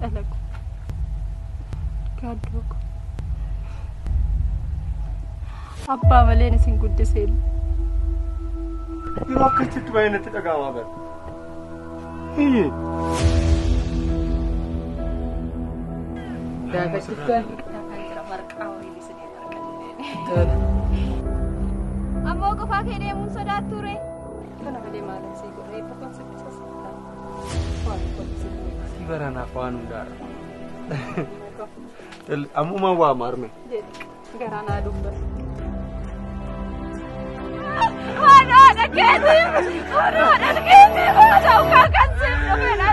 Dhala koo. Gaaddoo koo. Abbaa maleen isin guddiseen. Yeroo akkasitti baay'ee natti dhaga'amaa bara. Iyyee. Daakachiftaan. Daakaan jira marqaa wayii isinii marqa. Ammoo qofaa kee deemuun sodaattu ree? Kana malee maalan sii godha eebba kun sitti sassaabata. Waan kun sitti. Si baranaaf waan hundaadha. Ammumaan waa maarme. Garaa naa dubbata. Haadha haadha keetii! Haadha haadha keetii! Haadha ukaa kan siif dhufe dha.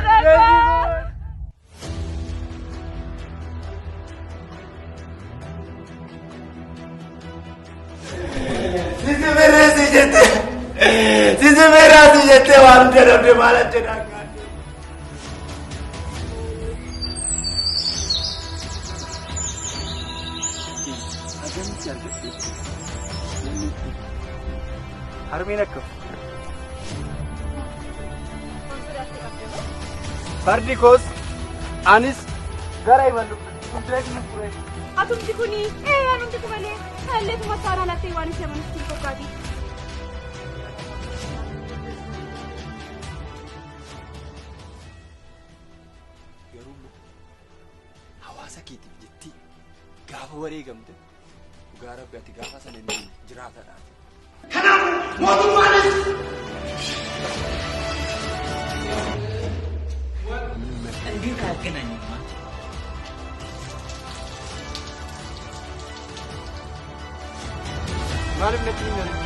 Sisi mirreessi jettee waan hunda dhabde maal jedhaa. Hagamitti argattee harmeen akkam? Fardi koos anis gara imallu hundee ture. Atumti kuni anumti kun malee kalleetuma saanaa lattee waan ishee amanutti hin fakkaati. Garuu immoo hawaasa keetiif jettee gaafa wareegamte dhugaa rabbi ati gaafa sana inni jiraatadhaati. Mootummaanis እንዴት አያገናኝም? አንተ Maaliif natti hin galle?